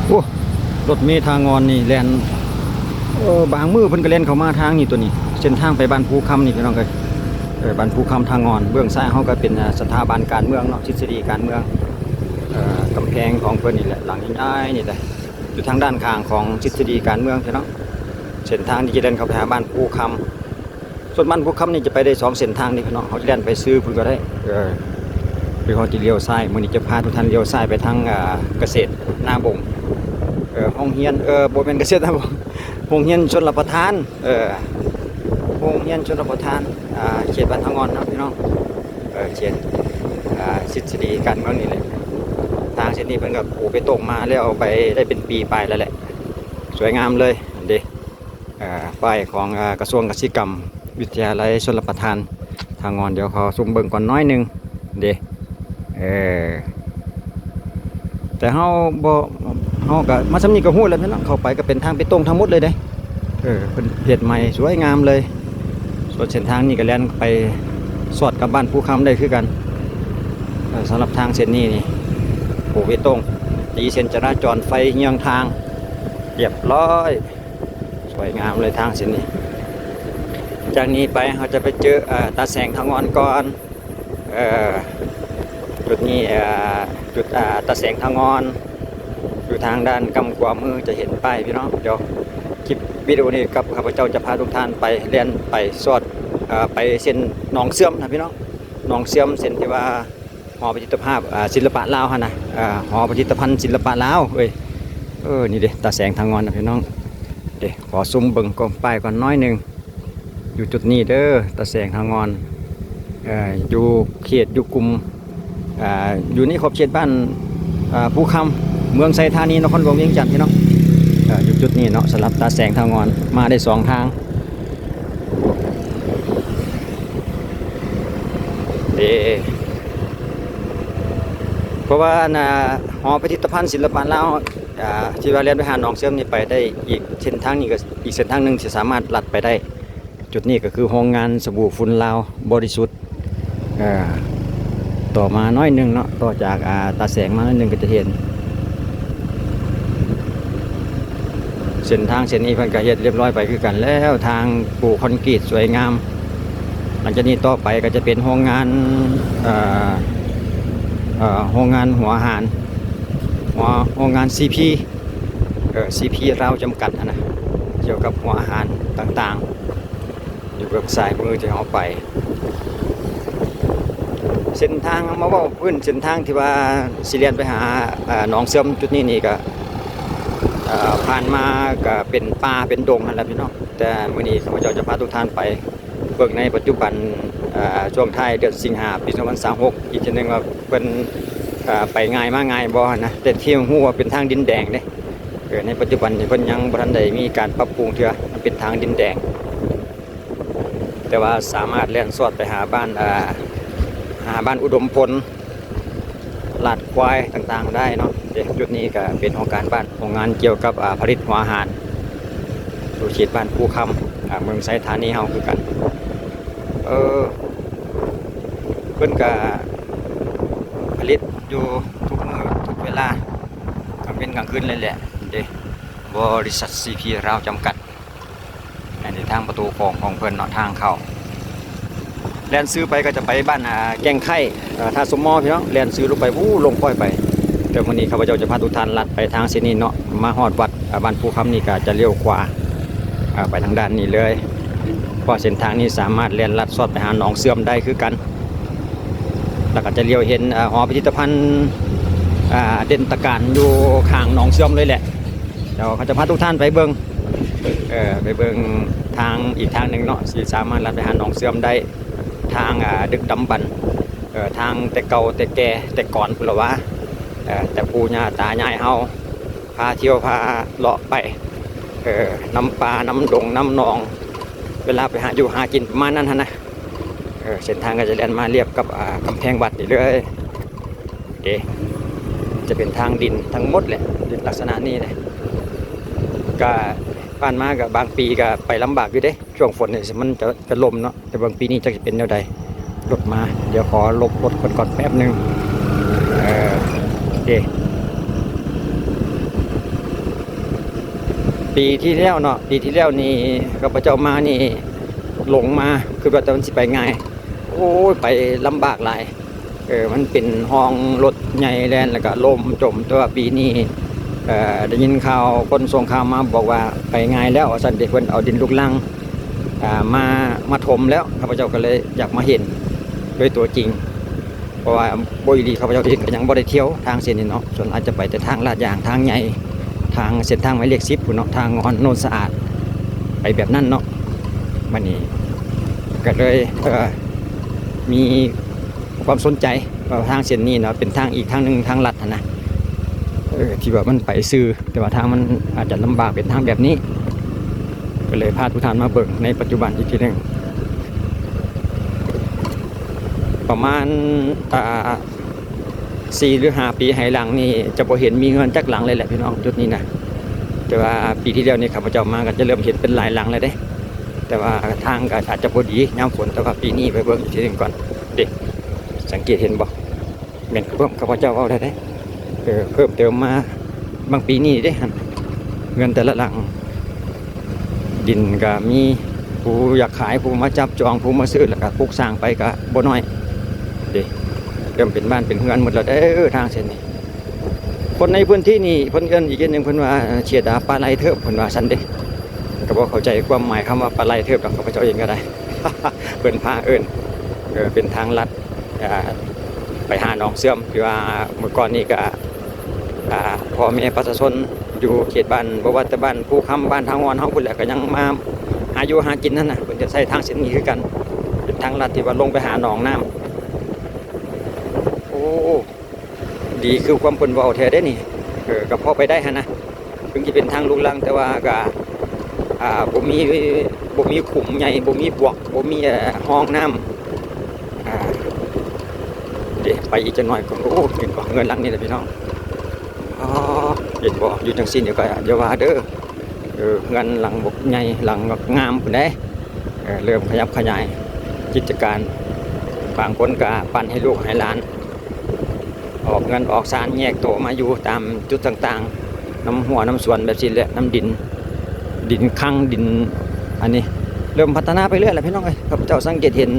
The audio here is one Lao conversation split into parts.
ໂອ້ ລົດເມທາງອນນີ້ແລ່ນ ເອີ ບາງມື້ເພິ່ນກໍແລ່ນເຂົ້າມາທາງນີ້ ຕົວນີ້ ເສັ້ນທາງໄປບ້ານພູຄຳນີ້ ພີ່ນ້ອງເອີຍ. ເອີ ບ້ານພູຄຳທາງອນ ເບື້ອງຊ້າຍເຮົາກໍເປັນ ເອີ ສະຖາບັນການເມືອງເນາະ ທິດສະດີການເມືອງ ເອີ ກຳແພງຂອງເພິ່ນນີ້ແຫຼະ ຫຼັງໃຫຍ່ໆນີ້ແຫຼະ ຢູ່ທາງດ້ານຂ້າງຂອງທິດສະດີການເມືອງ ພີ່ນ້ອງ. ເສັ້ນທາງທີ່ຈະແລ່ນເຂົ້າໄປຫາບ້ານພູຄຳ ສ່ວນບ້ານພູຄຳນີ້ຈະໄປໄດ້ສອງເສັ້ນທາງນີ້ພີ່ນ້ອງ ເຮົາຈະແລ່ນໄປຊື່ພຸ້ນກໍໄດ້ ເອີ ຫຼືເຮົາຈະລ້ຽວຊ້າຍ. ມື້ນີ້ຈະພາທຸກທ່ານລ້ຽວຊ້າຍໄປທາງ ເອີ ກະເສດນາບົງ ເອີ ໂຮງຮຽນ ເອີ ບໍ່ແມ່ນກະເສດນາບົງ ໂຮງຮຽນຊົນລະປະທານ ເອີ ໂຮງຮຽນຊົນລະປະທານ ເອີ ເຂດບ້ານທາງອອນເນາະພີ່ນ້ອງ ເອີ ເຂດ ເອີ ທິດສະດີການເມືອງນີ້ແຫຼະ. ທາງເສັ້ນນີ້ເພິ່ນກໍປູເປຕົງມາແລ້ວ ໄປໄດ້ເປັນປີປາຍແລ້ວແຫຼະ ສວຍງາມເລີຍ ເດ້. ເອີ ປ້າຍຂອງ ເອີ ກະຊວງກະສິກຳ ວິທະຍາໄລຊົນລະປະທານ ທາງອອນ ດຽວຂໍຊູມເບິ່ງກ່ອນໜ້ອຍໜຶ່ງເດ້. ເອີ ແຕ່ເຮົາບໍ່ ເຮົາກະມາສ່ຳນີ້ກະຮູ້ແລ້ວເນາະ ເຂົ້າໄປກະເປັນທາງເປຕົງທັງໝົດເລີຍເດ້. ເອີ ເພິ່ນເຮັດໃໝ່ສວຍງາມເລີຍ. ສ່ວນເສັ້ນທາງນີ້ກະແລ່ນໄປສອດກັບບ້ານພູຄຳໄດ້ຄືກັນ. ເອີ ສຳລັບທາງເສັ້ນນີ້ນີ້ ປູເປຕົງ ຕີເສັ້ນຈະລາຈອນ ໄຟເຍືອງທາງ ລຽບຮ້ອຍ. ສວຍງາມເລີຍທາງເສັ້ນນີ້. ຈາກນີ້ໄປເຮົາຈະໄປເຈີ ເອີ ຕາແສງທາງອອນກ່ອນ. ເອີ ຈຸດນີ້ ເອີ ຈຸດ ເອີ ຕາແສງທາງອອນ ຢູ່ທາງດ້ານກ້ຳຂວາມືຈະເຫັນປ້າຍພີ່ນ້ອງ. ດຽວຄລິບວິດີໂອນີ້ກັບຂ້າພະເຈົ້າຈະພາທຸກທ່ານໄປ ແລ່ນໄປສອດ ເອີ ໄປເສັ້ນໜອງເຊື່ອມນະພີ່ນ້ອງ. ໜອງເຊື່ອມເສັ້ນທີ່ວ່າ ຫໍປະດິດຕະພາບ ອາ ສິລະປະລາວຫັ້ນນະ ອາ ຫໍປະດິດຕະພັນສິລະປະລາວເອີຍ. ເອີ ນີ້ເດ້ ຕາແສງທາງອອນນະພີ່ນ້ອງ. ເດ້ ຂໍຊູມເບິ່ງກ້ອງປ້າຍກ່ອນໜ້ອຍໜຶ່ງ. ຢູ່ຈຸດນີ້ເດີ ຕາແສງທາງອອນ ເອີ ຢູ່ເຂດ ຢູ່ກຸ່ມ ອາ ຢູ່ໃນຂອບເຂດບ້ານ ອາ ພູຄຳ ເມືອງໄຊທານີ ນະຄອນຫຼວງວຽງຈັນ ພີ່ນ້ອງ. ເອີ ຢູ່ຈຸດນີ້ເນາະ ສຳລັບຕາແສງທາງອອນ ມາໄດ້ສອງທາງ. ເດ້ ເພາະວ່າອັນນ່າ ຫໍປະດິດຕະພັນສິລະປະລາວ ອ່າ ທີ່ວ່າແລ່ນໄປຫາໜອງເຊື່ອມນີ້ໄປໄດ້ອີກເສັ້ນທາງໜຶ່ງ ກໍອີກເສັ້ນທາງໜຶ່ງທີ່ສາມາດລັດໄປໄດ້. ຈຸດນີ້ກໍຄືໂຮງງານສະບູຝຸ່ນລາວບໍລິສຸດ. ເອີ ຕໍ່ມາໜ້ອຍໜຶ່ງເນາະ ຕໍ່ຈາກ ອ່າ ຕາແສງມາໜ້ອຍໜຶ່ງກໍຈະເຫັນ ເສັ້ນທາງເສັ້ນນີ້ເພິ່ນກໍເຮັດລຽບຮ້ອຍໄປຄືກັນແລ້ວ ທາງປູຄອນກຣີດສວຍງາມ. ຫຼັງຈາກນີ້ຕໍ່ໄປກໍຈະເປັນໂຮງງານ ເອີ ເອີ ໂຮງງານຫົວອາຫານ ຫົວ ໂຮງງານ ຊີພີ ເອີ ຊີພີລາວຈຳກັດຫັ້ນນະ ກ່ຽວກັບຫົວອາຫານຕ່າງໆ ຢູ່ເບື້ອງຊ້າຍມືທີ່ເຮົາໄປ. ເສັ້ນທາງ ເຮົາມາເວົ້າພື້ນເສັ້ນທາງທີ່ວ່າຊິແລ່ນໄປຫາ ເອີ ໜອງເຊື່ອມຈຸດນີ້ນີ້ກະ ເອີ ຜ່ານມາກະເປັນປ່າເປັນດົງຫັ້ນແຫຼະພີ່ນ້ອງ. ແຕ່ມື້ນີ້ຂ້າພະເຈົ້າຈະພາທຸກທ່ານໄປເບິ່ງໃນປັດຈຸບັນ ເອີ ຊ່ວງທ້າຍເດືອນສິງຫາ ປີສອງພັນຊາວຫົກ ອີກເທື່ອໜຶ່ງວ່າເພິ່ນ ເອີ ໄປງ່າຍມາງ່າຍບໍ່ຫັ້ນນະ. ແຕ່ທີ່ຮູ້ວ່າເປັນທາງດິນແດງເດ້ ເອີ ໃນປັດຈຸບັນນີ້ເພິ່ນຍັງບໍ່ທັນໄດ້ມີການປັບປຸງເທື່ອ ມັນເປັນທາງດິນແດງ. ແຕ່ວ່າສາມາດແລ່ນສອດໄປຫາບ້ານ ເອີ ຫາບ້ານອຸດົມພົນ ລາດຄວາຍຕ່າງໆໄດ້ເນາະ. ເດ້ ຈຸດນີ້ກະເປັນຫ້ອງການບ້ານ ໂຮງງານກ່ຽວກັບ ອາ ຜະລິດຫົວອາຫານ ຢູ່ເຂດບ້ານພູຄຳ ອາ ເມືອງໄຊທານີເຮົາຄືກັນ. ເອີ ເພິ່ນກະຜະລິດຢູ່ທຸກມື້ທຸກເວລາ ກາງເວັນກາງຄືນເລີຍແຫຼະ ເດ້ ບໍລິສັດ ຊີພີ ລາວ ຈຳກັດ. ອັນນີ້ທາງປະຕູຂອງຂອງເພິ່ນເນາະ ທາງເຂົ້າ. ແລ່ນຊື່ໄປກໍຈະໄປບ້ານ ອ່າ ແກ້ງໄຄ້ ເອີ ທ່າສົມມໍ ພີ່ນ້ອງ ແລ່ນຊື່ລົງໄປ ວູ ລົງປ້ອຍໄປ. ແຕ່ມື້ນີ້ຂ້າພະເຈົ້າຈະພາທຸກທ່ານລັດໄປທາງເສັ້ນນີ້ເນາະ ມາຮອດວັດ ອ່າ ບ້ານພູຄຳນີ້ກໍຈະລ້ຽວຂວາ ອ່າ ໄປທາງດ້ານນີ້ເລີຍ ເພາະເສັ້ນທາງນີ້ສາມາດແລ່ນລັດສອດໄປຫາໜອງເຊື່ອມໄດ້ຄືກັນ. ແລ້ວກໍຈະລ້ຽວເຫັນ ອ່າ ຫໍພິພິທະພັນ ອ່າ ເດັ່ນຕະການຢູ່ຂ້າງໜອງເຊື່ອມເລີຍແຫຼະ. ດຽວຂ້າຈະພາທຸກທ່ານໄປເບິ່ງ ເອີ ໄປເບິ່ງທາງອີກທາງໜຶ່ງເນາະ ທີ່ສາມາດລັດໄປຫາໜອງເຊື່ອມໄດ້ ທາງ ອ່າ ດຶກດຳບັນ ເອີ ທາງແຕ່ເກົ່າແຕ່ແກ່ແຕ່ກ່ອນພຸ້ນລະວ່າ ເອີ ແຕ່ປູ່ຍ່າຕາຍາຍເຮົາພາທ່ຽວພາເລາະໄປ ເອີ ນຳປ່ານຳດົງນຳໜອງ ເວລາໄປຫາຢູ່ຫາກິນປະມານນັ້ນຫັ້ນນະ. ເອີ ເສັ້ນທາງກໍຈະແລ່ນມາລຽບກັບ ອ່າ ກຳແພງວັດນີ້ເລີຍເດ້ ຈະເປັນທາງດິນທັງໝົດແຫຼະ ດິນລັກສະນະນີ້ເດ້. ກະຜ່ານມາກະບາງປີກະໄປລຳບາກຢູ່ເດ້ ຊ່ວງຝົນນີ້ມັນຈະ ຈະລົມເນາະ ແຕ່ເບິ່ງປີນີ້ຈັກຊິເປັນແນວໃດ. ລົດມາ ດຽວຂໍຫຼົບລົດເພິ່ນກ່ອນແປັບໜຶ່ງ ເອີ ເດ້. ປີທີ່ແລ້ວເນາະ ປີທີ່ແລ້ວນີ້ ຂ້າພະເຈົ້າມານີ້ ຫຼົງມາ ຄິດວ່າແຕ່ມັນຊິໄປງ່າຍ ໂອ້ຍ ໄປລຳບາກຫຼາຍ. ເອີ ມັນເປັນຮ່ອງລົດໃຫຍ່ແລ່ນ ແລ້ວກໍລົ້ມຈົມ. ແຕ່ວ່າປີນີ້ ເອີ ໄດ້ຍິນຂ່າວ ຄົນສົ່ງຂ່າວມາບອກວ່າໄປງ່າຍແລ້ວວ່າຊັ້ນເດ ເພິ່ນເອົາດິນລູກລັງ ອ່າ ມາ ມາຖົມແລ້ວ. ຂ້າພະເຈົ້າກໍເລີຍຢາກມາເຫັນດ້ວຍຕົວຈິງ ເພາະວ່າບໍ່ອີ່ຫຼີ ຂ້າພະເຈົ້າເອງກໍຍັງບໍ່ໄດ້ທ່ຽວທາງເສັ້ນນີ້ເນາະ ສ່ວນຫຼາຍຈະໄປແຕ່ທາງລາດຢາງ ທາງໃຫຍ່ ທາງເສັ້ນທາງໝາຍເລກສິບພຸ້ນເນາະ ທາງງອນໂນນສະອາດ ໄປແບບນັ້ນເນາະ. ບັດນີ້ກໍເລີຍ ເອີ ມີຄວາມສົນໃຈວ່າທາງເສັ້ນນີ້ເນາະ ເປັນທາງອີກທາງໜຶ່ງ ທາງລັດຫັ້ນນະ ເອີ ທີ່ວ່າມັນໄປຊື່ ແຕ່ວ່າທາງມັນອາດຈະລຳບາກ ເປັນທາງແບບນີ້ ກໍເລີຍພາທຸກທ່ານມາເບິ່ງໃນປັດຈຸບັນອີກທີໜຶ່ງ. ປະມານ ອ່າ ສີ່ ຫຼື ຫ້າ ປີໃຫ້ຫຼັງນີ້ ຈະບໍ່ເຫັນມີເຮືອນຈັກຫຼັງເລີຍແຫຼະພີ່ນ້ອງ ຈຸດນີ້ນະ. ແຕ່ວ່າປີທີ່ແລ້ວນີ້ ຂ້າພະເຈົ້າມາກໍຈະເລີ່ມເຫັນເປັນຫຼາຍຫຼັງແລ້ວເດ້ ແຕ່ວ່າທາງກໍອາດຈະບໍ່ດີຍາມຝົນ. ແຕ່ວ່າປີນີ້ໄປເບິ່ງອີກທີໜຶ່ງກ່ອນເດ້ ສັງເກດເຫັນບໍ່? ແມ່ນຄວາມຂ້າພະເຈົ້າເວົ້າໄດ້ເດ້ ເອີ ເພີ່ມເຕີມມາບາງປີນີ້ເດ້ ເຮືອນແຕ່ລະຫຼັງ ດິນກໍມີ ຜູ້ຢາກຂາຍ ຜູ້ມາຈັບຈອງ ຜູ້ມາຊື້ ແລ້ວກໍປຸກສ້າງໄປກໍບໍ່ນ້ອຍເດ້. ເລີ່ມເປັນບ້ານເປັນເຮືອນໝົດແລ້ວເດີ ທາງເສັ້ນນີ້. ຄົນໃນພື້ນທີ່ນີ້ ເພິ່ນເອີ້ນອີກຢ່າງໜຶ່ງ ເພິ່ນວ່າເຂດ ອາ ປ່າໄລ່ເທີບ ເພິ່ນວ່າຊັ້ນເດ້. ກໍບໍ່ເຂົ້າໃຈຄວາມໝາຍຄຳວ່າປ່າໄລ່ເທີບດອກ ຂ້າພະເຈົ້າເອງກໍໄດ້ ເພິ່ນພາເອີ້ນ ເອີ ເປັນທາງລັດ ອ່າ ໄປຫາໜອງເຊື່ອມ ທີ່ວ່າເມື່ອກ່ອນນີ້ກໍ ອ່າ ພໍ່ແມ່ປະຊາຊົນຢູ່ເຂດບ້ານ ບໍ່ວ່າແຕ່ບ້ານພູຄຳ ບ້ານທ່າງ່ອນເຮົາພຸ້ນແຫຼະ ກໍຍັງມາຫາຢູ່ຫາກິນຫັ້ນນະ. ເພິ່ນຈະໃຊ້ທາງເສັ້ນນີ້ຄືກັນ ເປັນທາງລັດທີ່ວ່າລົງໄປຫາໜອງນ້ຳ. ໂອ້ ດີຄືຄວາມເພິ່ນເວົ້າແທ້ເດ້ນີ້. ເອີ ກໍພໍໄປໄດ້ຫັ້ນນະ ເຖິງຈະເປັນທາງລູກລັງ ແຕ່ວ່າກໍ ອ່າ ບໍ່ມີ ບໍ່ມີຂຸມໃຫຍ່ ບໍ່ມີບວກ ບໍ່ມີ ເອີ ຮ່ອງນ້ຳ. ອ່າ ເດ ໄປອີກຈັກໜ້ອຍກໍ ໂອ້ ເຫັນບໍ່ ເຮືອນຫຼັງນີ້ແຫຼະພີ່ນ້ອງ. ອໍ ເຫັນບໍ່ ຢູ່ຈັ່ງຊີ້ນີ້ກໍຢ່າວ່າເດີ. ເອີ ເຮືອນຫຼັງບັກໃຫຍ່ ຫຼັງບັກງາມພຸ້ນເດ້. ເອີ ເລີ່ມຂະຫຍັບຂະຫຍາຍກິດຈະການ ບາງຄົນກໍປັນໃຫ້ລູກໃຫ້ຫຼານ ອອກເຮືອນອອກຊານ ແຍກໂຕມາຢູ່ຕາມຈຸດຕ່າງໆ ນຳຮົ້ວນຳສວນແບບຊີ້ແຫຼະ ນຳດິນ ດິນຄັງ ດິນອັນນີ້. ເລີ່ມພັດທະນາໄປເລື້ອຍແຫຼະພີ່ນ້ອງເອີຍ. ຂ້າພະເຈົ້າສັງເກດເຫັນ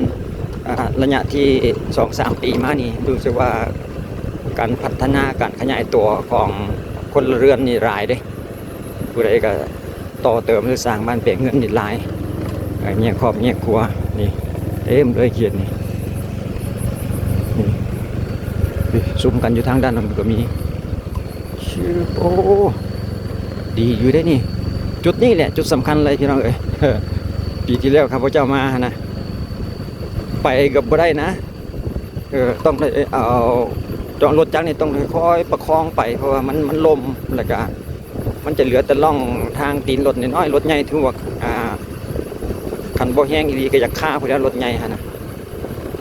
ອ່າ ໄລຍະທີ່ສອງສາມປີມານີ້ ຮູ້ສຶກວ່າການພັດທະນາ ການຂະຫຍາຍຕົວຂອງຄົນລະເຮືອນນີ້ຫຼາຍເດ້. ຜູ້ໃດກໍຕໍ່ເຕີມ ຫຼື ສ້າງບ້ານແປງເຮືອນນີ້ຫຼາຍ ແຍກຄອບແຍກຄົວນີ້ ເຕັມເລີຍເຂດນີ້. ນີ້ ນີ້ ຊຸມກັນຢູ່ທາງດ້ານນັ້ນກໍມີ. ຊຶບ ໂອ້ ດີຢູ່ເດ້ນີ້. ຈຸດນີ້ແຫຼະຈຸດສຳຄັນເລີຍພີ່ນ້ອງເອີຍ. ປີທີ່ແລ້ວຂ້າພະເຈົ້າມາຫັ້ນນະ ໄປເກືອບບໍ່ໄດ້ນະ. ເອີ ຕ້ອງໄດ້ເອົາ ຈອງລົດຈັກນີ້ຕ້ອງໄດ້ຄອຍປະຄອງໄປ ເພາະວ່າມັນ ມັນລົ້ມ ແລ້ວກະມັນຈະເຫຼືອແຕ່ຮ່ອງທາງຕີນລົດນ້ອຍໆ. ລົດໃຫຍ່ຖືວ່າ ອ່າ ຄັນບໍ່ແຮງອີ່ຫຼີກໍຢາກຄາພຸ້ນແຫຼະ ລົດໃຫຍ່ຫັ້ນນະ.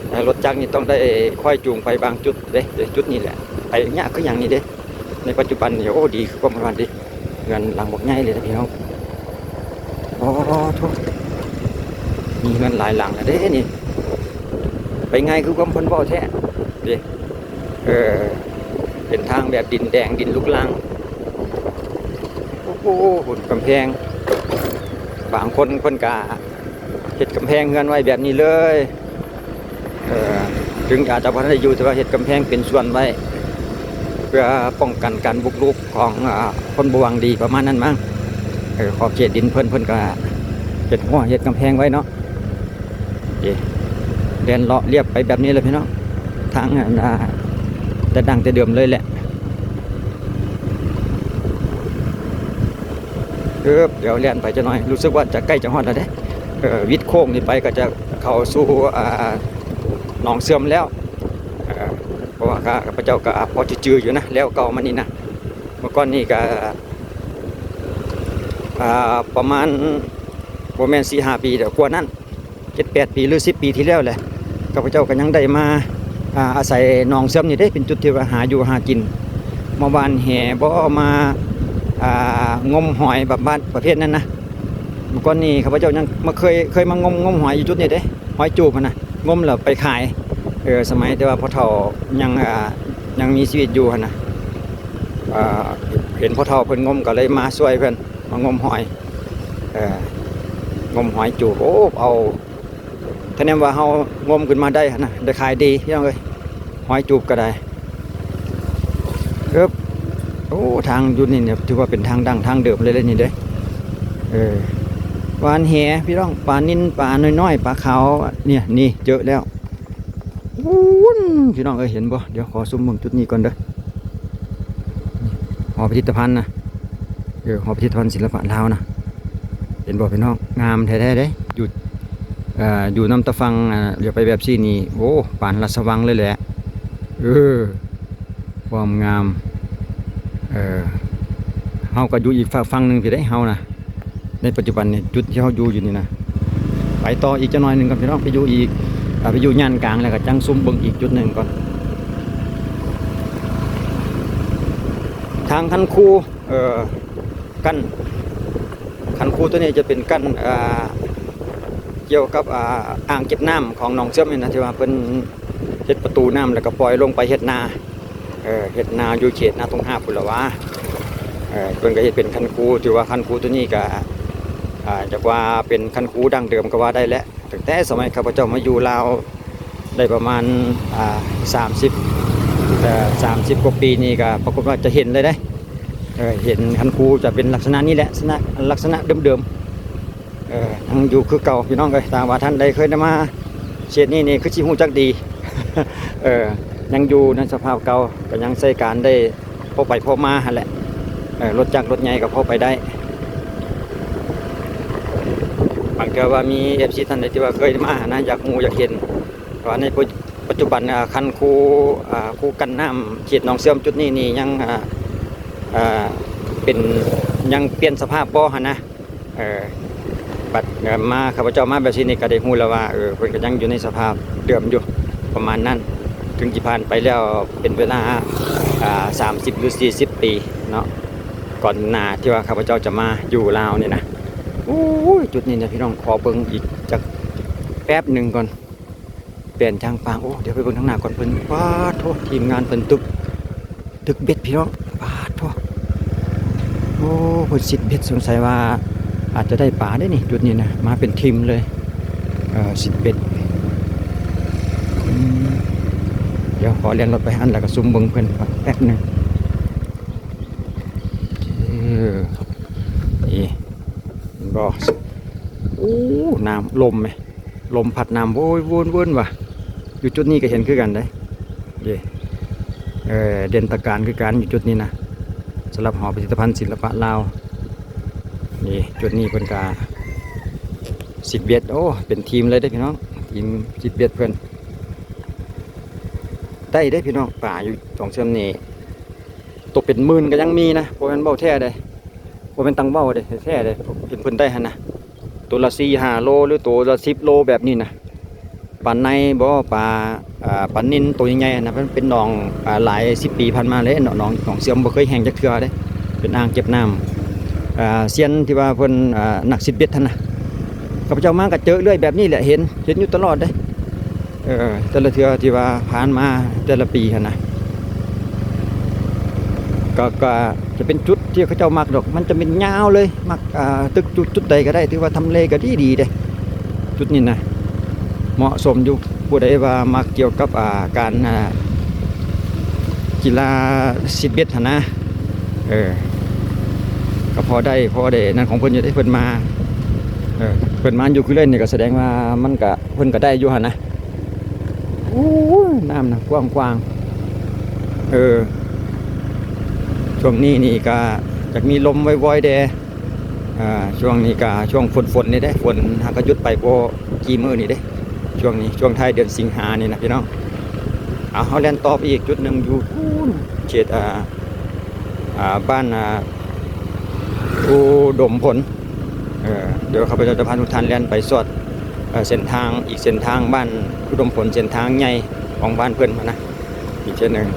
ແຕ່ລົດຈັກນີ້ຕ້ອງໄດ້ຄອຍຈູງໄປບາງຈຸດເດ້ ຈຸດນີ້ແຫຼະ ໄປຍາກຄືຫຍັງນີ້ເດ້. ໃນປັດຈຸບັນນີ້ ໂອ້ ດີຄືຄວາມຄິດເດ້. ເຮືອນຫຼັງບັກໃຫຍ່ເລີຍນະພີ່ນ້ອງ. ໂອ້ໂທ້ ມີເຮືອນຫຼາຍຫຼັງແລ້ວເດ້ນີ້. ໄປງ່າຍຄືຄວາມເພິ່ນເວົ້າແທ້ເດ້. ເອີ ເປັນທາງແບບດິນແດງ ດິນລູກລັງ. ໂອ້ໂຫ ພຸ້ນກຳແພງ ບາງຄົນເພິ່ນກະເຮັດກຳແພງເຮືອນໄວ້ແບບນີ້ເລີຍ. ເອີ ເຖິງອາດຈະບໍ່ທັນໄດ້ຢູ່ ແຕ່ວ່າເຮັດກຳແພງເປັນສ່ວນໄວ້ ເພື່ອປ້ອງກັນການບຸກລຸກຂອງ ອາ ຄົນບໍ່ຫວັງດີປະມານນັ້ນມັ້ງ. ເອີ ຂອບເຂດດິນເພິ່ນ ເພິ່ນກໍເຮັດຮົ້ວເຮັດກຳແພງໄວ້ເນາະ. ເອີ ແລ່ນເລາະລຽບໄປແບບນີ້ແຫຼະພີ່ນ້ອງ ທາງ ອາ ແຕ່ດັ້ງແຕ່ເດີມເລີຍແຫຼະ. ເອີ ດຽວແລ່ນໄປຈັກໜ້ອຍ ຮູ້ສຶກວ່າຈະໃກ້ຈະຮອດແລ້ວເດ້. ເອີ ຫວິດໂຄ້ງນີ້ໄປກໍຈະເຂົ້າສູ່ ອ່າ ໜອງເຊື່ອມແລ້ວ. ເອີ ເພາະວ່າຂ້າພະເຈົ້າກໍພໍຈື່ໆຢູ່ນະ ແລ້ວເກົ່າມານີ້ນະ. ເມື່ອກ່ອນນີ້ກໍ ອ່າ ປະມານ ບໍ່ແມ່ນສີ່ຫ້າປີດອກ ກວ່ານັ້ນ ເຈັດແປດປີ ຫຼື ສິບປີທີ່ແລ້ວແຫຼະ ຂ້າພະເຈົ້າກໍຍັງໄດ້ມາ ອາ ອາໄສໜອງເຊື່ອມນີ້ເດ້ ເປັນຈຸດທີ່ວ່າຫາຢູ່ຫາກິນ ມາຫວ່ານແຫບໍ ມາ ອ່າ ງົມຫອຍ ແບບ ປະເພດນັ້ນນະ. ເມື່ອກ່ອນນີ້ຂ້າພະເຈົ້າຍັງມາເຄີຍ ເຄີຍມາງົມ ງົມຫອຍຢູ່ຈຸດນີ້ເດ້ ຫອຍຈູບຫັ້ນນະ ງົມແລ້ວໄປຂາຍ. ເອີ ສະໄໝແຕ່ວ່າພໍ່ເຖົ້າຍັງ ອ່າ ຍັງມີຊີວິດຢູ່ຫັ້ນນະ ເອີ ເຫັນພໍ່ເຖົ້າເພິ່ນງົມ ກໍເລີຍມາຊ່ວຍເພິ່ນ. ມາງົມຫອຍ ເອີ ງົມຫອຍຈູບ. ໂອ້ ເອົາ ຖ້າແນມວ່າເຮົາງົມຂຶ້ນມາໄດ້ຫັ້ນນະ ໄດ້ຂາຍດີພີ່ນ້ອງເອີຍ ຫອຍຈູບກໍໄດ້. ເອີບ ໂອ້ ທາງຢູ່ນີ້ເນຍ ຖືວ່າເປັນທາງດັ້ງທາງເດີມເລີຍເດ້ນີ້ເດ້. ເອີ ຫວ່ານແຫພີ່ນ້ອງ ປານິນ ປານ້ອຍໆ ປາຂາວ ເນຍ ນີ້ເຈີແລ້ວ. ພຸ້ນ ພີ່ນ້ອງເອີຍ ເຫັນບໍ່? ດຽວຂໍຊູມເບິ່ງຈຸດນີ້ກ່ອນເດີ ຫໍພິພິທະພັນນະ ເອີ ຫໍພິພິທະພັນສິລະປະລາວນະ. ເຫັນບໍ່ພີ່ນ້ອງ? ງາມແທ້ໆເດ້ ຢູ່ ເອີ ຢູ່ນຳຕາຝັ່ງ ອາ ຫຼຽວໄປແບບຊີ້ນີ້ ໂອ້ ປານລາຊະວັງເລີຍແຫຼະ. ເອີ ຄວາມງາມ ເອີ ເຮົາກໍຢູ່ອີກຟາກຝັ່ງໜຶ່ງພີ້ເດ້ເຮົານະ. ໃນປັດຈຸບັນນີ້ ຈຸດທີ່ເຮົາຢູ່ຢູ່ນີ້ນະ ໄປຕໍ່ອີກຈັກໜ້ອຍໜຶ່ງກ່ອນພີ່ນ້ອງ ໄປຢູ່ອີກ ອ່າ ໄປຢູ່ຍ່ານກາງ ແລ້ວກໍຈັ່ງຊູມເບິ່ງອີກຈຸດໜຶ່ງກ່ອນ. ທາງຄັນຄູ ເອີ ກັ້ນ ຄັນຄູຕົວນີ້ຈະເປັນກັ້ນ ອ່າ ກ່ຽວກັບ ອ່າ ອ່າງເກັບນ້ຳຂອງໜອງເຊື່ອມນີ້ນະ ທີ່ວ່າເພິ່ນເຮັດປະຕູນ້ຳ ແລ້ວກໍປ່ອຍລົງໄປເຮັດນາ. ເອີ ເຮັດນາຢູ່ເຂດນາທົ່ງຮາກພຸ້ນລະຫວາ. ເອີ ເພິ່ນກໍເຮັດເປັນຄັນຄູ ຖືວ່າຄັນຄູຕົວນີ້ກໍ ອ່າ ຈັກວ່າເປັນຄັນຄູດັ້ງເດີມກໍວ່າໄດ້ແຫຼະ ຕັ້ງແຕ່ສະໄໝຂ້າພະເຈົ້າມາຢູ່ລາວໄດ້ປະມານ ອ່າ ສາມສິບ ເອີ ສາມສິບກວ່າປີນີ້ ກໍປາກົດວ່າຈະເຫັນເລີຍເດ້. ເອີ ເຫັນຄັນຄູຈະເປັນລັກສະນະນີ້ແຫຼະ ລັກສະນະ ລັກສະນະເດີມໆ. ເອີ ຍັງຢູ່ຄືເກົ່າພີ່ນ້ອງເອີຍ ຖ້າວ່າທ່ານໃດເຄີຍໄດ້ມາເຂດນີ້ນີ້ ຄືຊິຮູ້ຈັກດີ. ເອີ ຍັງຢູ່ໃນສະພາບເກົ່າ ກໍຍັງໃຊ້ການໄດ້ພໍໄປພໍມາຫັ້ນແຫຼະ. ເອີ ລົດຈັກລົດໃຫຍ່ກໍພໍໄປໄດ້. ບາງເທື່ອວ່າມີເອັຟຊີທ່ານໃດທີ່ວ່າເຄີຍມາຫັ້ນນະ ຢາກຮູ້ຢາກເຫັນວ່າໃນປັດຈຸບັນ ອາ ຄັນຄູ ອາ ຄູກັ້ນນ້ຳເຂດໜອງເຊື່ອມຈຸດນີ້ນີ້ ຍັງ ອາ ອາ ເປັນ ຍັງປ່ຽນສະພາບບໍ່ຫັ້ນນະ. ເອີ ບັດ ເອີ ມາ ຂ້າພະເຈົ້າມາແບບຊີ້ນີ້ກໍໄດ້ຮູ້ແລ້ວວ່າ ເອີ ເພິ່ນກໍຍັງຢູ່ໃນສະພາບເດີມຢູ່ປະມານນັ້ນ ເຖິງຊິຜ່ານໄປແລ້ວເປັນເວລາ ອ່າ ສາມສິບ ຫຼື ສີ່ສິບປີເນາະ ກ່ອນໜ້າທີ່ວ່າຂ້າພະເຈົ້າຈະມາຢູ່ລາວນີ້ນະ. ໂອ້ຍ ຈຸດນີ້ນະພີ່ນ້ອງ ຂໍເບິ່ງອີກຈັກແປັບໜຶ່ງກ່ອນ. ແປນທາງຟາງ ໂອ້ ດຽວໄປເບິ່ງທາງໜ້າກ່ອນເພິ່ນ. ປາດໂທ້ ທີມງານເພິ່ນຕຶກ ຕຶກເບັດພີ່ນ້ອງ ປາດໂທ້. ໂອ້ ເພິ່ນຊິດເບັດ ສົງໄສວ່າອາດຈະໄດ້ປາເດ້ນີ້ ຈຸດນີ້ນະ ມາເປັນທີມເລີຍ ເອີ ຊິດເບັດ. ອືມ ດຽວຂໍແລ່ນລົດໄປຫັ້ນ ແລ້ວກໍຊູມເບິ່ງເພິ່ນແປັບໜຶ່ງ. ເອີ ນີ້ ເຫັນບໍ່? ໂອ້ ນ້ຳ ລົມແມະ ລົມພັດນ້ຳໂວຍໂວນໆວ່າ. ຢູ່ຈຸດນີ້ກໍເຫັນຄືກັນເດ້ ເດ້ ເອີ ເດັ່ນຕະການຄືກັນຢູ່ຈຸດນີ້ນະ ສຳລັບຫໍພິພິທະພັນສິລະປະລາວ. ນີ້ ຈຸດນີ້ເພິ່ນກະຊິດເບັດ ໂອ້ ເປັນທີມເລີຍເດ້ພີ່ນ້ອງ ທີມຊິດເບັດເພິ່ນ. ໄດ້ເດ້ພີ່ນ້ອງ ປາຢູ່ໜອງເຊື່ອມນີ້ ໂຕເປັນໝື່ນກໍຍັງມີນະ ບໍ່ແມ່ນເວົ້າແທ້ເດ້ ບໍ່ແມ່ນຕັ້ງເວົ້າເດ້ ແທ້ເດ້ ເຫັນເພິ່ນໄດ້ຫັ້ນນະ ໂຕລະສີ່ຫ້າໂລ ຫຼື ໂຕລະສິບໂລແບບນີ້ນະ. ປາໄນບໍ ປາ ອ່າ ປານິນໂຕໃຫຍ່ໆນະ ມັນເປັນໜອງ ອ່າ ຫຼາຍສິບປີຜ່ານມາເລີຍເນາະ ໜອງ ໜອງເຊື່ອມບໍ່ເຄີຍແຫ້ງຈັກເທື່ອເດ້ ເປັນອ່າງເກັບນ້ຳ ອ່າ ສ່ຽນທີ່ວ່າເພິ່ນ ອ່າ ນັກຊິດເບັດຫັ້ນນະ ຂ້າພະເຈົ້າມາກໍເຈີເລື້ອຍແບບນີ້ແຫຼະ ເຫັນ ເຫັນຢູ່ຕະຫຼອດເດ້. ເອີ ແຕ່ລະເທື່ອທີ່ວ່າຜ່ານມາແຕ່ລະປີຫັ້ນນະ ກໍ ກໍຈະເປັນຈຸດທີ່ເຂົາເຈົ້າມັກດອກ ມັນຈະເປັນຍາວເລີຍ ມັກ ອ່າ ຕຶກຈຸດ ຈຸດໃດກໍໄດ້ ຖືວ່າທຳເລກໍດີໆເດ້ ຈຸດນີ້ນະ ເໝາະສົມຢູ່. ຜູ້ໃດວ່າມັກກ່ຽວກັບ ອ່າ ການ ອ່າ ກິລາຊິດເບັດຫັ້ນນະ ເອີ ກໍພໍໄດ້ ພໍໄດ້ນັ້ນຂອງເພິ່ນຢູ່ເດ້ ເພິ່ນມາ ເອີ ເພິ່ນມາຢູ່ຄືເລີຍນີ້ ກໍສະແດງວ່າມັນກະ ເພິ່ນກໍໄດ້ຢູ່ຫັ້ນນະ. ໂອ້ຍ ນ້ຳນະກວ້າງໆ ເອີ ຊ່ວງນີ້ນີ້ກະຢາກມີລົມວອຍໆແດ່ ອ່າ ຊ່ວງນີ້ກະຊ່ວງຝົນໆນີ້ເດ້ ຝົນຫາກະຢຸດໄປບໍ່ກີ່ມື້ນີ້ເດ້ ຊ່ວງນີ້ ຊ່ວງທ້າຍເດືອນສິງຫານີ້ນະພີ່ນ້ອງ. ເອົາ ເຮົາແລ່ນຕໍ່ໄປອີກຈຸດໜຶ່ງຢູ່ພຸ້ນ ເຂດ ອ່າ ອ່າ ບ້ານ ອ່າ ອຸດົມຜົນ ເອີ ດຽວຂ້າພະເຈົ້າຈະພາທຸກທ່ານແລ່ນໄປສອດ ເອີ ເສັ້ນທາງ ອີກເສັ້ນທາງບ້ານອຸດົມຜົນ ເສັ້ນທາງໃຫຍ່ຂອງບ້ານເພິ່ນຫັ້ນນະ ອີກເທື່ອໜຶ່ງ.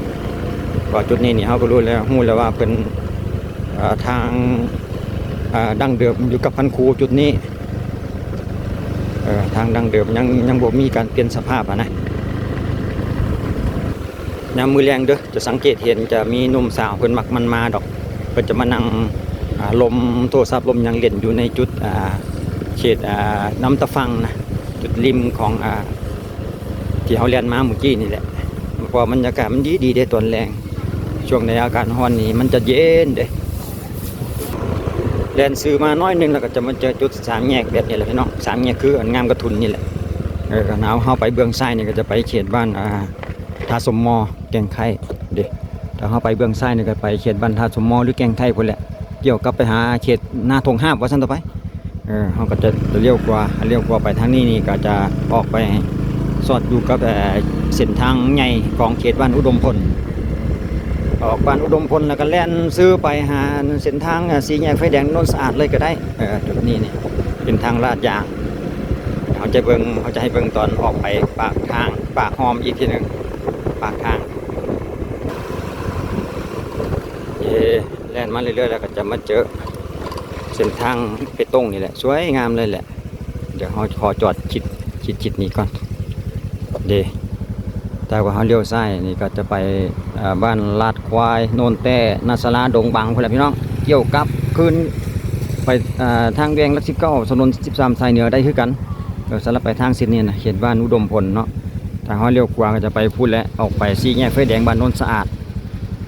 ເພາະຈຸດນີ້ນີ້ເຮົາກໍຮູ້ແລ້ວ ຮູ້ແລ້ວວ່າເພິ່ນ ເອີ ທາງ ເອີ ດັ້ງເດີມຢູ່ກັບຄັນຄູຈຸດນີ້ ເອີ ທາງດັ້ງເດີມຍັງ ຍັງບໍ່ມີການປ່ຽນສະພາບຫັ້ນນະ. ຍາມມື້ແລງເດີ ຈະສັງເກດເຫັນຈະມີໜຸ່ມສາວເພິ່ນມັກມັນມາດອກ ເພິ່ນຈະມານັ່ງ ອາ ລົມໂທລະສັບລົມຫຍັງຫຼິ້ນຢູ່ໃນຈຸດ ອາ ເຂດ ອາ ນ້ຳຕາຝັ່ງນະ ຈຸດລິມຂອງ ອາ ທີ່ເຮົາແລ່ນມາມື້ກີ້ນີ້ແຫຼະ ເພາະວ່າບັນຍາກາດມັນດີໆເດ້ຕອນແລງ. ຊ່ວງໃນອາກາດຮ້ອນນີ້ມັນຈະເຢັນເດ້. ແລ່ນຊື່ມາໜ້ອຍໜຶ່ງແລ້ວກໍຈະມາເຈີຈຸດສາມແຍກແບບນີ້ແຫຼະພີ່ນ້ອງ, ສາມແຍກຄືອັນງາມກະທຸນນີ້ແຫຼະ. ເອີ ຄັນເຮົາ ເຮົາໄປເບື້ອງຊ້າຍນີ້ກໍຈະໄປເຂດບ້ານ ອາ ທ່າສົມມໍ ແກ້ງໄຄ້ເດ້. ຖ້າເຮົາໄປເບື້ອງຊ້າຍນີ້ກໍໄປເຂດບ້ານທ່າສົມມໍ ຫຼື ແກ້ງໄຄ້ພຸ້ນແຫຼະ. ກ່ຽວກັບໄປຫາເຂດນາທົ່ງຫາບວ່າຊັ້ນຕໍ່ໄປ. ເອີ ເຮົາກໍຈະ ຈະລ້ຽວຂວາ ລ້ຽວຂວາໄປທາງນີ້ນີ້ ກໍຈະອອກໄປສອດຢູ່ກັບ ເອີ ເສັ້ນທາງໃຫຍ່ຂອງເຂດບ້ານອຸດົມພົນ. ອອກບ້ານອຸດົມພົນແລ້ວກໍແລ່ນຊື່ໄປຫາເສັ້ນທາງ ເອີ ສີ່ແຍກໄຟແດງໂນນສະອາດເລີຍກໍໄດ້. ເອີ ຈຸດນີ້ນີ້ເປັນທາງລາດຢາງ. ເຮົາຈະເບິ່ງ ເຮົາຈະໃຫ້ເບິ່ງຕອນອອກໄປປາກທາງ ປາກຮ່ອມອີກທີໜຶ່ງ ປາກທາງ. ເອີ ແລ່ນມາເລື້ອຍໆ ແລ້ວກໍຈະມາເຈີເສັ້ນທາງເປຕົງນີ້ແຫຼະ ສວຍງາມເລີຍແຫຼະ. ດຽວເຮົາຂໍຈອດຊິດ ຊິດ ຊິດນີ້ກ່ອນເດ້. ຖ້າວ່າເຮົາລ້ຽວຊ້າຍນີ້ກໍຈະໄປ ເອີ ບ້ານລາດຄວາຍ ໂນນແຕ້ ນາສາລາ ດົງບັງພຸ້ນແຫຼະພີ່ນ້ອງ. ກ່ຽວກັບຄືນໄປ ເອີ ທາງແຂວງຫຼັກສິບເກົ້າ ຖະໜົນສິບສາມສາຍເໜືອໄດ້ຄືກັນ. ເອີ ສຳລັບໄປທາງເສັ້ນນີ້ນະ ເຂດບ້ານອຸດົມພົນເນາະ. ຖ້າເຮົາລ້ຽວຂວາກໍຈະໄປພຸ້ນແຫຼະ ອອກໄປສີ່ແຍກໄຟແດງບ້ານໂນນສະອາດ.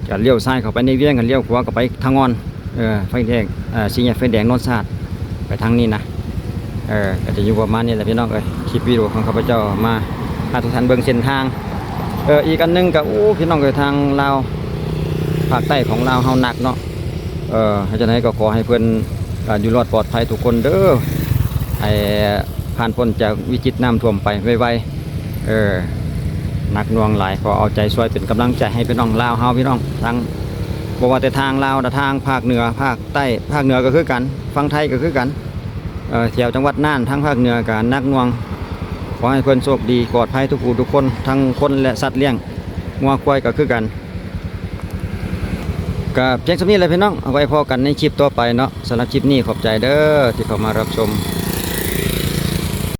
ກໍລ້ຽວຊ້າຍເຂົ້າໄປໃນວຽງ ກໍລ້ຽວຂວາກໍໄປທາງງອນ ເອີ ໄຟແດງ ເອີ ສີ່ແຍກໄຟແດງໂນນສະອາດ ໄປທາງນີ້ນະ. ເອີ ກໍຈະຢູ່ປະມານນີ້ແຫຼະພີ່ນ້ອງເອີຍ. ຄລິບວິດີໂອຂອງຂ້າພະເຈົ້າມາພາທຸກທ່ານເບິ່ງເສັ້ນທາງ. ເອີ ອີກອັນໜຶ່ງກໍ ໂອ້ ພີ່ນ້ອງເອີຍ ທາງລາວ ພາກໃຕ້ຂອງລາວເຮົາໜັກເນາະ. ເອີ ເຮັດຈັ່ງໃດກໍຂໍໃຫ້ເພິ່ນ ເອີ ຢູ່ລອດປອດໄພທຸກຄົນເດີ ໃຫ້ຜ່ານພົ້ນຈາກວິກິດນ້ຳຖ້ວມໄປໄວໆ. ເອີ ໜັກໜ່ວງຫຼາຍ ຂໍເອົາໃຈຊ່ວຍເປັນກຳລັງໃຈໃຫ້ພີ່ນ້ອງລາວເຮົາ ພີ່ນ້ອງທາງ ບໍ່ວ່າແຕ່ທາງລາວ ທາງພາກເໜືອ ພາກໃຕ້ ພາກເໜືອກໍຄືກັນ ຝັ່ງໄທກໍຄືກັນ. ເອີ ແຖວຈັງຫວັດນ່ານ ທາງພາກເໜືອກໍໜັກໜ່ວງ. ຂໍໃຫ້ເພິ່ນໂຊກດີປອດໄພທຸກຜູ້ທຸກຄົນ ທັງຄົນ ແລະ ສັດລ້ຽງ ງົວຄວາຍກໍຄືກັນ. ກໍພຽງສ່ຳນີ້ແຫຼະພີ່ນ້ອງ ເອົາໄວ້ພໍ້ກັນໃນຄລິບຕໍ່ໄປເນາະ. ສຳລັບຄລິບນີ້ຂອບໃຈເດີທີ່ເຂົ້າມາຮັບຊົມ.